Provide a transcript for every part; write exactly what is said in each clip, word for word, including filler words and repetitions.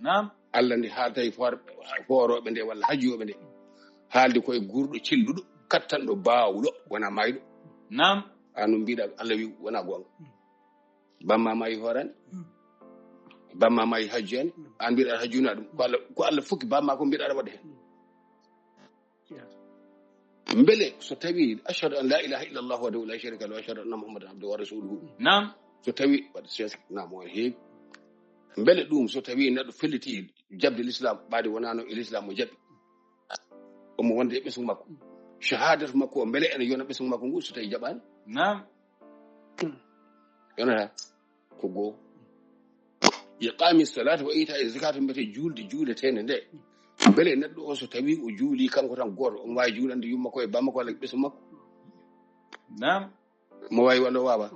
Naam. Allah ndi haalta e foor-, foorooɓe nde walla hajjooɓe nde. Haaldi koye guurɗo celluɗo, kattanɗo, baawɗo, wona maayɗo. Naam. An ɗum mbiɗa Allah wi wona goonga. Bamma maayi hoorani. Bamma maayi hajjani. An mbiɗa hajjuna ɗum. Ko Allah, ko Allah fukki bamma ko mbiɗa aɗa waɗa hen. Mbele so tawi ashhadu an la ilaha illallah wahdahu la sharika lahu wa ashhadu anna muhammadan abduhu wa rasuluhu. Naam. So tawi waɗa ses naam o heewi. Mbele ɗum so tawi neɗɗo felliti jaɓde l'islam ɓaade wonano e l'islam mo jaɓi. Omo wonde e ɓesngu makko. Shahadatu makko o mbele ene yona ɓesngu makko ngu so tawi jaɓani. Naam. Yonata ko goo. Iqami salati wa ita e zakatu mbete juulde juuletende nde. Mbele neɗɗo o so tawi o juuli kanko tan gooto, omo waawi juulande yumma ko e bamma ko walla ɓesngu makko. Naam. Mo waawi walla o waawa.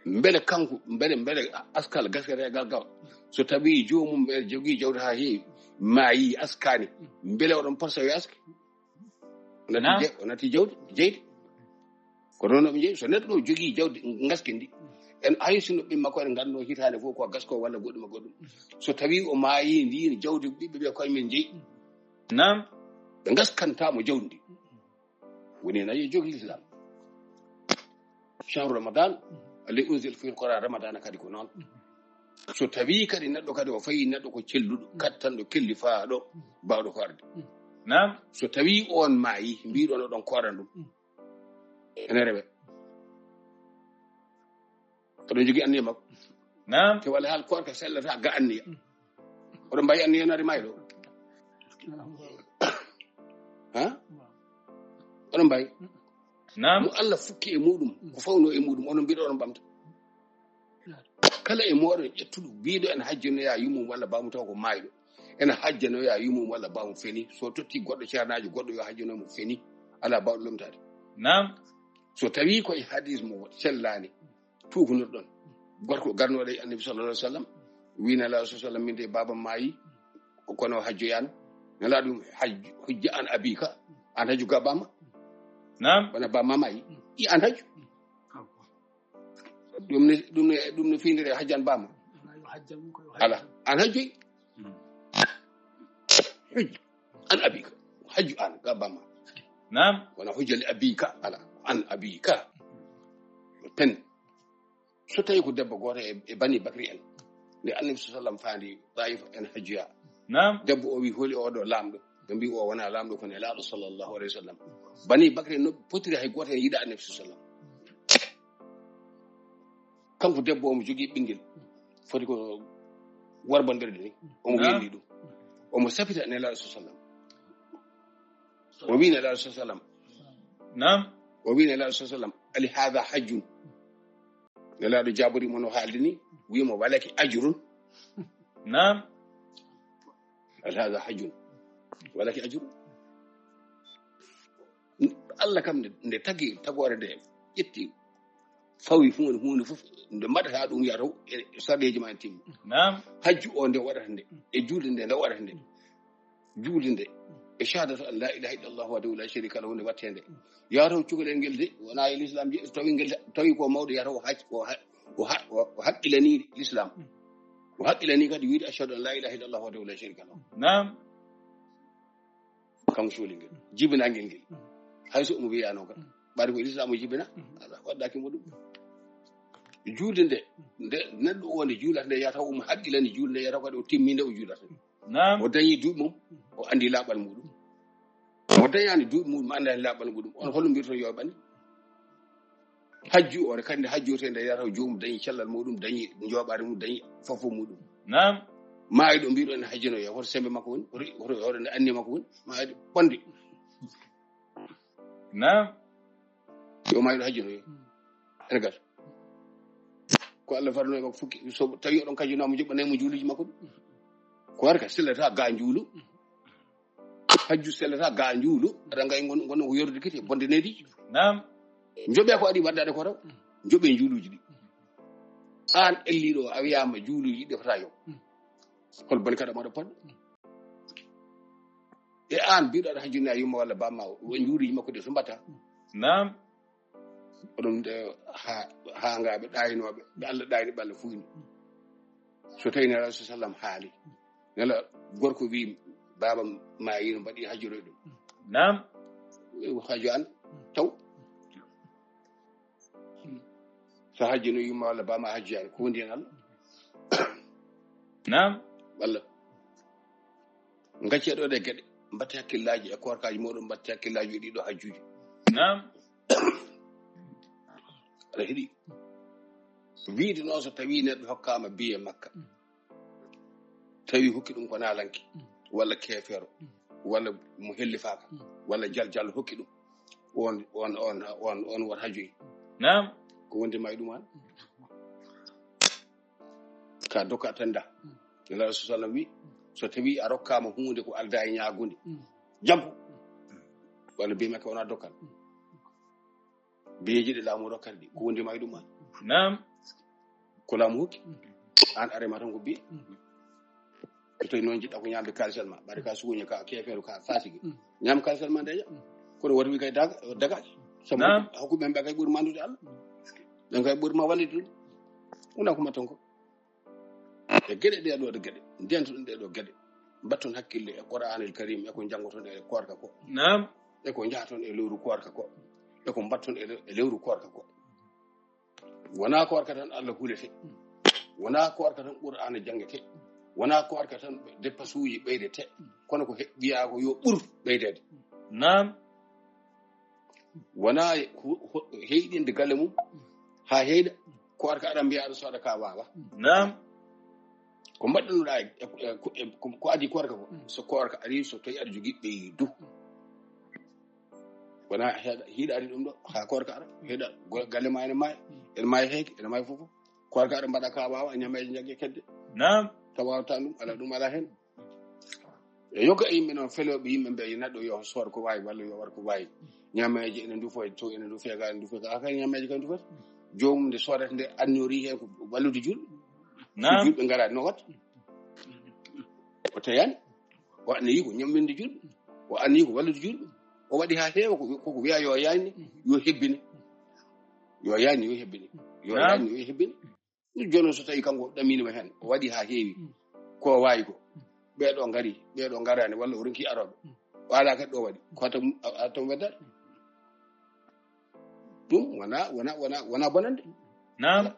Mbele kanko, mbele, mbele askal gaskata e gal gal. So tawi joomum ɓe jogii jawdi haa heewi, maayi askaani. Mbele oɗon posa yo aske? O natti Naam. je-, o natti jawdi, jeydi. Ko noon ɓe jeyi. So neɗɗo o jogii jawdi ngaskindi, en hay sinno ɓiɓɓe makko en ngannduno hitaande fof ko gasko walla goɗɗum e goɗɗum. So tawi o maayi ndi jawdi ɓiɓɓe ɓe koye men jeyi. Naam. Ɓe ngaskanta mo jawdi ndi. Woni na yo jogii l'islam. Shahru Ramadan, alladhi unzila fihi al-Quran, Ramadan kadi ko noon. So tawi kadi neɗɗo kadi o fayi neɗɗo ko celluɗo, kattanɗo, kellifaaɗo, baawɗo ko arde. Naam. So tawi on maayi, mbiɗon oɗon kooran ɗum. Ene rewe. Oɗon jogii anniya makko. Naam. Te walla haal koorka sellata ga anniya. Oɗon mbayi anniya nade mayɗo. Ha? Oɗon mbayi. Naam. Mo Allah fukki e muɗum, ko fawno e muɗum, onon mbiɗo oɗon ɓamta. Kala e mooɗon ƴettuɗo, biiɗo en hajjanoya yumum walla bamum taw ko maayɗo. Ena hajjanoya yumum walla bamum feni. So totti goɗɗo ceernaajo, goɗɗo yo hajjano mo feni. Alaa bawɗo lomtaade. Naam. So tawi ko e hadis mo sellaani, tuukunirɗon. Gorko garnooɗo e Annabi sallallahu alaihi wasallam, wi Nelaaɗo sallallahu alaihi wasallam, min de baaba maayi, kono hajjoyaano. Nelaaɗo ɗum hajj-, hujja an abika, an hajju ga bamma. Naam. Wona bamma maayi, i an hajju. Ɗum ne, ɗum ne, ɗum ne findire hajjan bamma. Ala, an hajjoy. Hujja an abika. Hajju an ga bamma. Naam. Wona hujja li abika. Ala, an abika. Pen. So tawi ko debbo gooto e, e Bani Bakri en. Nde Annabi sallallahu alaihi wasallam faandi Taif en hajjuya. Naam. Debbo o wi holi oɗo laamɗo. Ɓe mbi o wona laamɗo ko Nelaaɗo sallallahu alaihi wasallam. Bani Bakri no potiri hay gooto en yiɗa Annabi sallallahu alaihi wasallam. Kanko debbo omo jogii ɓinngel. Foti ko warbondirde ni. Omo Naam. Wendi ɗum. Omo sapita Nelaaɗo sallallahu alaihi wasallam. O wi Nelaaɗo sallallahu alaihi wasallam. Naam. O wi Nelaaɗo sallallahu alaihi wasallam, "Ali hadha hajjun?" Nelaaɗo jaabori mo no haaldi ni, wi mo, "Walaki ajrun." Naam. "Ali hadha hajjun? Walaki ajrun?" Allah kam nde, nde tagi tagoore nde ƴetti, fawi huunde, huunde fof, nde mbaɗata ɗum yataw e sarɗeeji ma en timmi. Naam. Hajju o nde waɗata nde, e juulde nde nde waɗata nde. Juulde nde, e shahadatu an la ilaha illallah wahdahu la sharika lahu nde watte nde. Yataw cukalel ngel de, wona e l'islam je, tawi ngel, tawi ko mawɗo yataw o haj-, o ha-, o ha-, o haqqilani l'islam. O haqqilani kadi wiide ashhadu an la ilaha illallah wahdahu la sharika lahu. Naam. Kanko suuli ngel, jibinangel ngel. Hay so omo wiyano ka. Ɓaade ko l'islam o jibina, ala waɗɗaki mo ɗum. Juulde nde, nde neɗɗo o nde juulata nde yataw omo haqqilani juulde nde yataw kadi o timmi nde o juulata. Naam. O dañi duuɓi mum, o andi laaɓal muɗum. O dañani duuɓi muɗum, andani laaɓal muɗum. On holo mbirto yo ɓani? Hajju o, kadi nde hajju o, te nde yataw joomum dañi cellal muɗum, dañi njooɓaade mum, dañi fofo muɗum. Naam. Maayɗo mbiɗo ene hajjano yo, hoto sembe makko woni, hoto, hoto, hoto nde anniya makko woni, maayɗo bonde. Naam. Yo maayɗo hajjano yo. Ene gasa. Ko Allah farno e makko fukki, so tawi oɗon kajjunamo joɓɓanay mo juuluji makko ɗum. Ko warka sellata ga juulu. Hajju sellata ga juulu, aɗa ngay ngon, ngon ko yordude kete, bonde nediiji. Naam. Joɓe ko aɗi waddade ko taw. Joɓe juuluji ɗi. An elliɗo a wiyama juuluji ɗi fota yo. Hol boni kada moɗo pon? E an biɗo aɗa hajjuna yumma walla bamma o, juuluji makko de so mbatta. Naam. Oɗon de ha, ha ngaɓe ɗaynoɓe, ɓe Allah ɗayni ɓe Allah fuyni. So tawi Nelaaɗo sallam haali, nela gorko wi, "Baaba maayino, mbaɗi hajjotoy ɗum." Naam. Hajjo an taw. So hajjino yumma walla baama hajjoyaani, ko wondi hen Allah? Naam. Walla gacce ɗo ɗe geɗe, mbatte hakkillaaji e koorkaaji mooɗon, mbatte hakkillaaji e ɗiɗo hajjuuji. Naam. Aɗa heɗi? Wiide noon, so tawi neɗɗo hokkaama biye Makka, tawi hokki ɗum ko naalanke, walla keefeero, walla mo hellifaaka, walla jaljal hokki ɗum, on, on, on, on, on wota hajjoy. Naam. Ko wondi ma e ɗum an? Ka dokka tan da. Nelaaɗo sallam wi, so tawi a rokkaama huunde ko aldaa e ñaagunde, jampo. Walla biye Makka wona dokkal. Biyeeji ɗi laamu rokkata ɗi, ko wondi ma e ɗum an? Naam. Ko laamu hokki, an arema tan ko biye. So tawi noon jiɗɗa ko ñaamde kaalisal ma, mbaɗa ka suuña, ka keefeero, ka faasigi, ñaam kaalisal ma ndeya. Kono woto wi kay daga, dagaji. Sabu Naam. Hokku ɓen ɓe kay ɓuri ma anndude Allah. Ɓen kay ɓuri ma wallude ɗum. Wona ko mbaɗton ko. E geɗe ɗe ɗo, ɗe geɗe. Ndentoɗon ɗe ɗo geɗe. Mbatton hakkille e Qur'aanil Karim, e ko njanngoton e koorka ko. Naam. E ko njahton e lewru koorka ko. E ko mbatton e le-, e lewru koorka ko. Wona koorka tan Allah hulete. Wona koorka tan Qur'aana janngete. Wona koorka tan depasuuji ɓeydete. Kono ko he-, wiyaa ko yo ɓur ɓeydeede. Naam. Wona hu-, hu-, heyɗinde galle mum haa heyɗa. Koorka aɗa mbiya aɗa sooda ka waawa. Naam. Ko mbaɗɗunoɗa e, e, e, ko, e, ko, ko adi koorka ko. So koorka ari, so tawi aɗa jogii ɓeydu. Wona heɗa, hiɗa ari ɗum ɗo, haa koorka ara, heɗa go-, galle ma ene maaya, ene maaya heeke, ene maaya fof. Koorka ara mbaɗa ka waawa, ñameeje jagge kedde. Naam. Tawa wawata ɗum, ala ɗum, ala hen. E yokka e yimɓe noon, felooɓe yimɓe ɓe, neɗɗo yo sood ko waawi, walla yo war ko waawi. Ñameeje ene ndufo, e to ene ndufo, ga ene ndufo, ga kay ñameeje kay ndufo. Joomum nde soodata nde annori hen ko wallude julɓe. So Naam. Julɓe ngara no wat. O teyani. O anniyi ko ñamminde julɓe. O anniyi ko wallude julɓe. O waɗi haa heewa ko, koko wiya yo yaanni, yo hebbine. Yo yaanni, yo hebbine. Yo Naam. Yaanni, yo hebbine. Jooni so tawi kanko ɗaminima hen, o waɗi haa heewi. Ko waawi ko. Ɓeeɗo ngari, ɓeeɗo ngarani, walla o ronki arooɓe. O ala kadi ɗo waɗi. Ko tan, a, a tan weddata. Ɗum wona, wona, wona, wona bonande. Naam.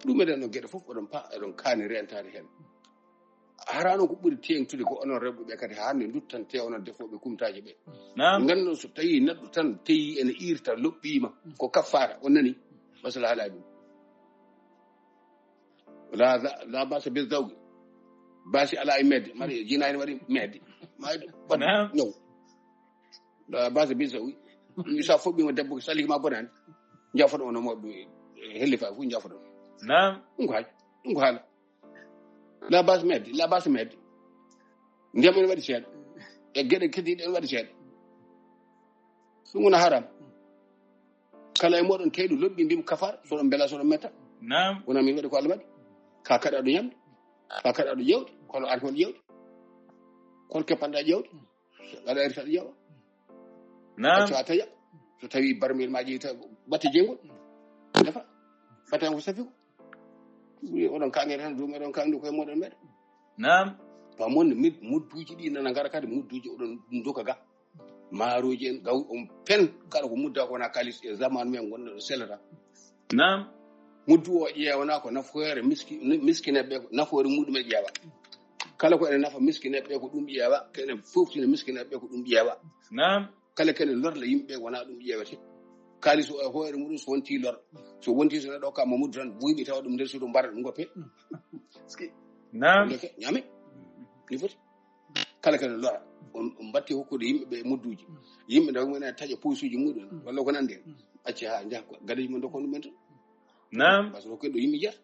Ɗum eɗen no geɗe fof oɗon pa, eɗon kaani rentaade hen. Hara noon ko ɓuri teeŋtude ko onon rewɓe ɓe kadi hannde duttante onon defooɓe kumtaaji ɓe. Naam. Ngannduɗon so tawi neɗɗo tan tawi ene irta loɓɓiima ko kaffaara, on nani? Masala haala ɗum. La, la, la basa bi zawgi. Basi ala e medde. Mari jinaani waɗi medde. Ma waɗi Naam. Ñaw. La basa bi zawgi. Mi sa foɓɓiima debbo ko saliki ma bonani. Jafoɗo on mo helli fa fu jafoɗo. Naam. Ɗum ko haaj. Ɗum ko haala. La base medde, la base medde. Ndiyam ene waɗi seeɗa. E geɗe keddiiɗe ene waɗi seeɗa. Ɗum wona haram. Kala e moɗon teyɗo loɓɓi mbimi kafar, so ɗon mbela, so ɗon metta. Naam. Wona min waɗi ko Allah waɗi. Ka kaɗa ɗo ñamde. Ka kaɗa ɗo ƴewde. Kono arti won ƴewde. Kono keppanɗa ƴewde. Aɗa arti aɗa ƴeewa. Naam. Acca taƴa. So tawi barmel ma ƴeewi taw batte jeygol. Defa. Batte ko safi ko. Wi oɗon kaŋŋe tan, ɗum eɗon kaŋŋe ko e moɗon meɗa. Naam. Ba mon mid-, mudduuji ɗi nana ngara kadi, mudduuji oɗon doka ga. Maaroji en, gaw on pen, kala ko mudda ko wona kalis e zaman men gonɗo ɗo selata. Naam. Muddu o ƴeewana ko nafoore miski-, miskineɓe, nafoore muɗum e ƴeewa. Kala ko ene nafa miskineɓe ko ɗum ƴeewa, ko ene foftina miskineɓe ko ɗum ƴeewa. Naam. Kala ko ene lorla yimɓe wona ɗum ƴeewete. Kalis o e hoore muɗum so wonti lor. So wonti so neɗɗo hokka mo muddu tan, buyɓe tawa ɗum nder suudu mbara ɗum goppe. Naam. Ndeke, ñaame. Ni foti. Kala ko ene lora. On, on mbatti hokkude yimɓe ɓe mudduji. Yimɓe ndaw mum ene taƴa posuji muɗum. Walla ko nande. Acci ha njaha ko gadeji mum dokkon ɗum en tan. Naam. Parce que ɗo yimɓe jiyata.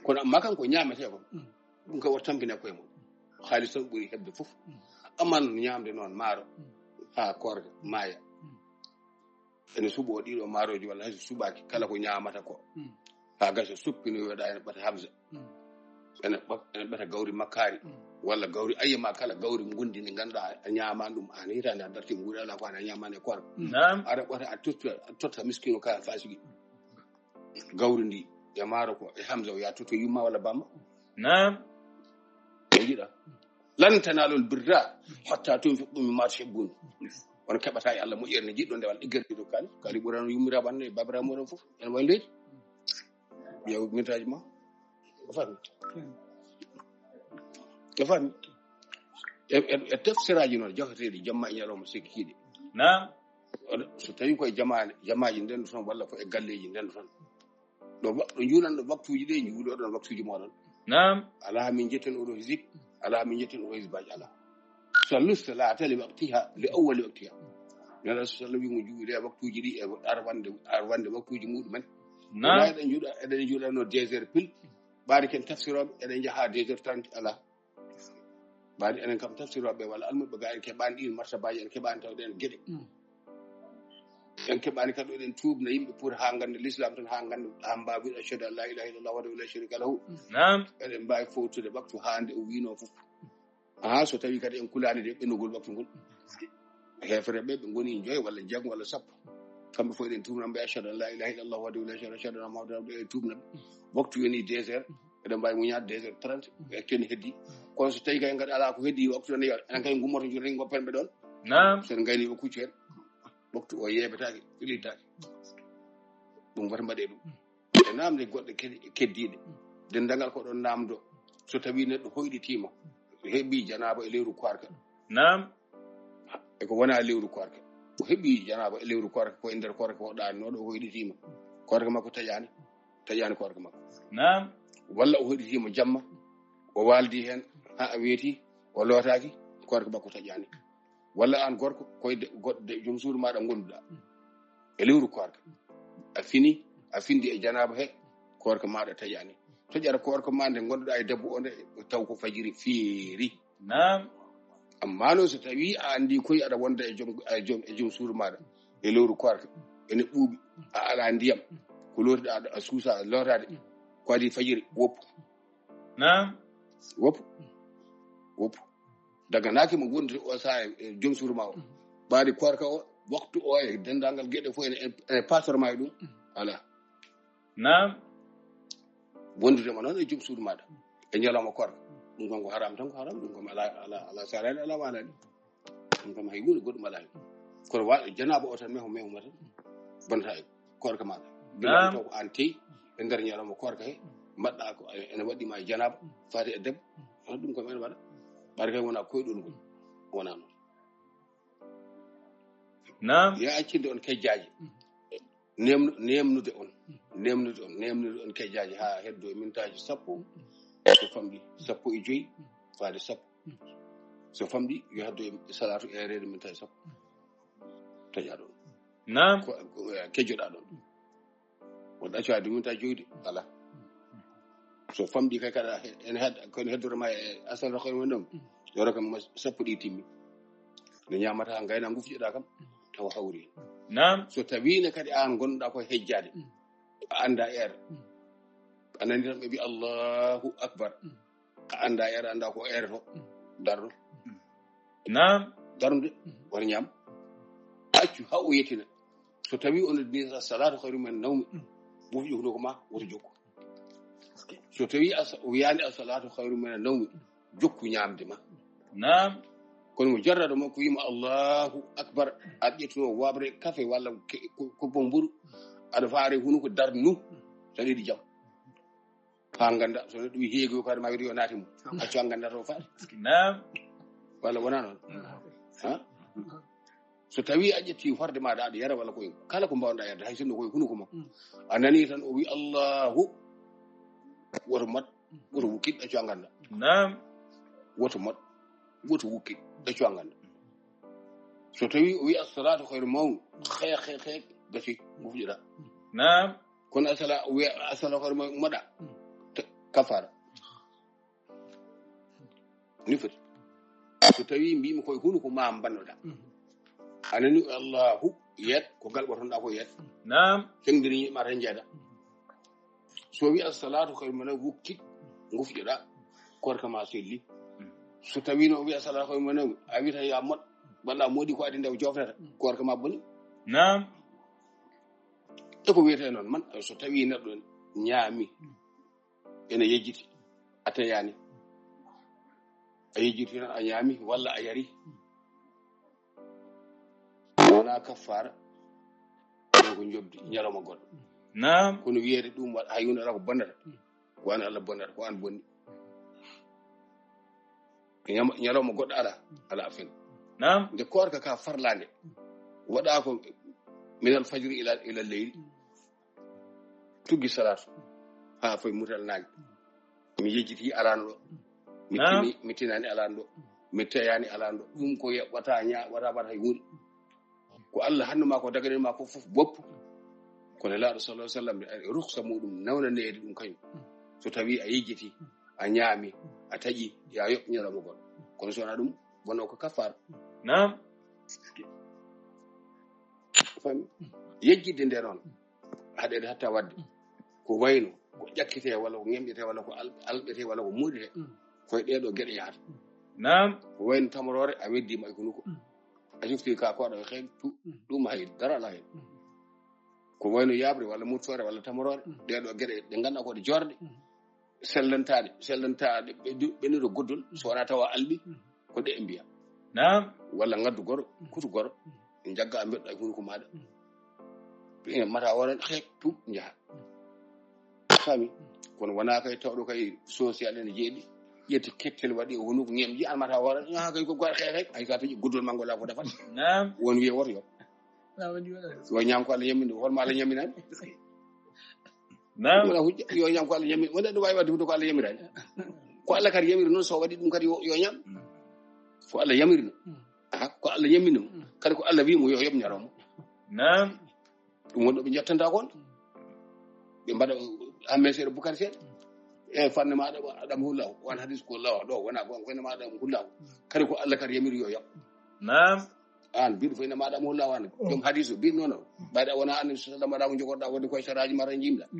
Kono amma kan ko ñaamete kon. Ɗum ka o tampina koye mum. Haalis tan ɓuri heɓde fof. Amma noon ñaamde noon maaro. Ha koorka maaya. Ene suɓo ɗiɗo maaroji walla hay so suɓaki kala ko ñaamata ko. Ha gasa suppinoyoɗa ene ɓata habsa. Ene ɓa-, ene ɓata gawri makkaari. Walla gawri ayyama kala gawri ngondi ndi ganduɗa a ñaamani ɗum an hitande a dartima wuuri ala ko an a ñaamani e koorka. Naam. Aɗa ɓata a totta, a totta miskino ka fasigi. Gawri ndi e maaro ko e hamsa o ya totto yumma walla bamma. Naam. O yiɗa. Lan tanaalul birra hatta tunfiqu mimma tuhibbun. On keɓata e Allah moƴƴere nde jiɗɗon nde walla ɗiggere ɗo kali. Kali ɓurano yummira banne e babira moɗon fof. En wayi leydi. Ɓiya mintaji ma. Ko fami. Ko fami. E, e, e tafsiraji noon jawteteɗi jamma e ñalawma sikki kiiɗe. Naam. So tawi koye jamaane, jamaaji nden ton walla ko e galleji nden ton. Ɗo wa-, ɗo juulanɗo waktuuji ɗi, juuloɗon waktuuji moɗon. Naam. Alaa min jetten oɗo hisib, alaa min jetten oɗo hisbaji, alaa. Sallu salata li waqtiha, li awwali waqtiha. Nana sallam wi mo juuɗe waktuuji ɗi e arwande, arwande waktuuji muɗumen. Naam. Eɗen juuɗa, eɗen juuɗano deux heures pile. Ɓaade ken tafsiroɓe, eɗen jaha deux heures trente, alaa. Ɓaade enen kam tafsiroɓe walla almuɓe ga en keɓani ɗin martabaji, en keɓani tawɗen geɗe. En keɓani kadi oɗen tuubna yimɓe pour haa ngannda l'islam tan, haa ngannda, haa mbaawi ashhadu an la ilaha illallah wahdahu la sharika lahu. Naam. Eɗen mbaawi fowtude waktu haa nde o wiino fof. Haa so tawi kadi en kulaani de ɓennugol waktu ngol. Heefere ɓe, ɓe ngoni joy walla jeego walla sappo. Kamɓe fof eɗen tuubna ɓe ashhadu an la ilaha illallah wahdahu la sharika lahu, ashhadu anna muhammadan abduhu, eɗen tuubna ɓe. Waktu woni deux heures, eɗen mbaawi muñaade deux heures trente, e ken heddi. Kono so tawi kay ngati alaa ko heddi waktu tan, yo, enen kay ngummoto joni ngoppen ɓe ɗon. Naam. Sen ngayni ɓe kuccu hen. Waktu o yeebetaake, filitaake. Ɗum wata mbaɗe ɗum. E namde goɗɗe kedi-, keddiiɗe. Denndangal ko ɗon namdo. So tawi neɗɗo hoyɗitiima, heɓi janaaba e lewru koorka. Naam. E ko wona lewru koorka. O heɓi janaaba e lewru koorka, ko e nder koorka ko ɗaannooɗo, o hoyɗitiima. Koorka makko taƴaani, taƴaani koorka makko. Naam. Walla o hoyɗitiima jamma, o waaldi heen haa a weeti, o lootaaki, koorka makko taƴaani. Walla aan gorko, koye de-, goɗɗo de-, joom suudu maaɗa ngonduɗaa e lewru koorka. A fini, a findi e janaaba he, koorka maaɗa taƴaani. Toƴƴata koorka ma nde ngonduɗaa e debbo o nde, taw ko fajiri feeri. Naam. Amma noon so tawi a anndi koye aɗa wonda e joom, e joom, e joom suudu maaɗa e lewru koorka, ene ɓuuɓi, a alaa ndiyam, ko lootiɗaa ɗo, a suusa lootaade, ko adii fajiri, woppu. Naam. Woppu. Woppu. Daganaaki mo wondude o saha e joom suudu ma o. Ɓaade koorka o, waktu o e denndaangal geɗe fof ene, ene pastor ma e ɗum. Alaa. Naam. Wondude ma noon e joom suudu maaɗa e ñalawma koorka. Ɗum kam ko haram tan, ko haram. Ɗum kam alaa, alaa, alaa saraani, alaa waanaani. Ɗum kam hay huunde goɗɗum alaa hen. Kono wa-, janaaba o tan meho, meho ma tan. Bonata e koorka maaɗa. Naam. Taw ko aan teyi e nder ñalawma koorka he, mbaɗɗa ko ene waɗɗi ma e janaaba, faati e debbo. Hono ɗum kam ene waɗa. Ɓaade kay wona koyɗol ngol. Wona noon. Naam. Ya accinde on kejjaaji. Nemnu-, nemnude on. Nemnude on, nemnude on kejjaaji haa heddo e mintaaji sappo. So famɗi sappo e joy, faade sappo. So famɗi, yo heddo e salaatu eereede mintaaji sappo. Taƴaa ɗon. Naam. Ko, ko, eh, kejjoɗaa ɗon. Wonɗa accu haa duminta joyde, alaa. So famɗi kay kadi, he-, ene hed-, ko ene heddoro ma e asal ko woni ɗon. Yoro kam ma sappo ɗi timmi. Nde ñaamata haa ngayna ngufƴoɗaa kam, tawa hawri. Naam. So tawi ne kadi aan ngonɗaa ko hejjaade, a anndaa heure. A nani tan ɓe mbi Allahu Akbar. A anndaa heure, a anndaa ko heure to. Darɗo. Naam. Darnude, wata ñaam. Accu haa o yettina. So tawi on ni salatu khairu min nawmi, bufi hunduko ma, woto jokku. So tawi as-, o wiyaani as-salatu khairu min nawmi, jokku ñaamde ma. Naam. Kono mo jarrado mo ko yima Allahu Akbar, a ƴettuno wabre kafe walla ke-, ko, ko bon mburu, aɗa faare hunduko darnu, tan yiɗi jam. Haa ngannda, so neɗɗo wi heegi o kadi ma wiide yo naati mum. Accu a ngannda to faade. Naam. Walla wona noon? Ha? So tawi a ƴetti horde ma aɗa yara walla koye kala ko mbawɗa yarde, hay sinno koye hunuko ma. A nani tan o wi Allahu, woto mat, woto wukkit, accu a ngannda. Naam. Woto mat, woto wukkit, accu a ngannda. So tawi o wi as-salatu khairu mawm, xeex, xeex, xeex, gasi, ngufƴoɗa. Naam. Kono asala, o wiya asala hoore ma moɗa. Te-, kafara. Ni foti. So tawi mbimi koye hunuko ma mbannoɗa. A nani Allahu yet, ko ngal ɓotonɗa ko yet. Naam. Sengdiri ma tan jeeɗa. So wi as-salatu khairu min nawm, wukki, ngufƴoɗa, koorka ma selli. So tawi no o wi as-salatu khairu min nawm, a wi tan ya moɗ, walla a moɗi ko adi nde o jofnata, koorka ma boni. Naam. E ko wiyete noon, man, so tawi neɗɗo ñaami, ene yejjiti. A teyani, a yejjiti tan, a ñaami walla a yari, wona kaffara. Ɗo ko jobdi ñalawma goɗɗo. Naam. Kono wiyeede ɗum waɗa, hay hunde ala ko bonnata. Ko an Allah bonnata, ko an bonni. Ñama- ñalawma goɗɗo ala, ala a fen. Naam. Nde koorka ka farlande, waɗa ko minal fajri ila, ila leyli. Tuggi salatu ha foy mutal naange. Mi yejjiti alano ɗo. Mi Naam. Tini- mi tinani alano ɗo. Mi teyani alano ɗo. Ɗum ko ye- wata ña- wata wata hay hunde. Ko Allah hannuma ko daganima ko fof boppu. Kono laaɗo sallallahu alaihi wasallam e ruksa muɗum nawnaneede ɗum kañum. So tawi a yejjiti, a ñaami, a taƴi, ya yoɓ ñalawma goɗɗo. Kono so wona ɗum, wonno ko kaffara. Naam. Fami? Yejjidde nde noon, haɗede hatta wadde. Ko wayno, ko ƴakkete walla ko ñemƴete walla ko al- alɓete walla ko muɗete. Koye ɗeɗo geɗe yahata. Naam. Ko wayno tamorore, a weddima e hunuko. A sufti ka koɗo e xeeñ tu, ɗum hay dara ala hen. Ko wayno yaɓre walla muttore walla tamorore, ɗeɗo geɗe ɗe ganduɗa ko ɗe jorɗe. Sellantaɗe, sellantaɗe ɓe du- ɓe niro goddol, so wona tawa alɓi, ko ɗe mbiya. Naam. Walla ngaddu goro, kutu goro, jagga a mbeɗɗa e hunuko maɗa. Ɓe mata waran xeeñ tu jaha. Fami? Kono wona kay tawɗo kay social ene jeeɗi. Ƴetti kettel waɗi e hunuko ñemji, an mata waran, ah, kay ko gor xeex rek, ay ka taƴi goddol mango la ko defat. Naam. Won wiye woto yo. Naam, won wiye woto. Yo ñaam ko Allah ñamini, hol ma Allah ñaminani. Naam. Wala hujja, yo ñaam ko Allah ñamini. Wonde ɗum wawi wadde hunde ko Allah yamirani. Ko Allah kadi yamiri noon, so waɗi ɗum kadi yo, yo ñaam. Ko Allah yamirno. Aha, ko Allah yamirno. Kadi ko Allah wimo yo yoɓ ñalawma. Naam. Ɗum wonɗo ɓe jettanta kon. Ɓe mbaɗa amme seeɗa bukari seeɗa. E fanne maɗa adam hullahu. Wan hadis ko lawa ɗo, wona ko fanne maɗa adam hullahu. Kadi ko Allah kadi yamiri yo yoɓ. Naam. An biɗo fanne maɗa adam hullahu an. Ɗum hadis o biɗo noon. Ɓayda wona an sallallahu alaihi wasallam waɗa ko jogorɗa wonde koye saraji mara jimla.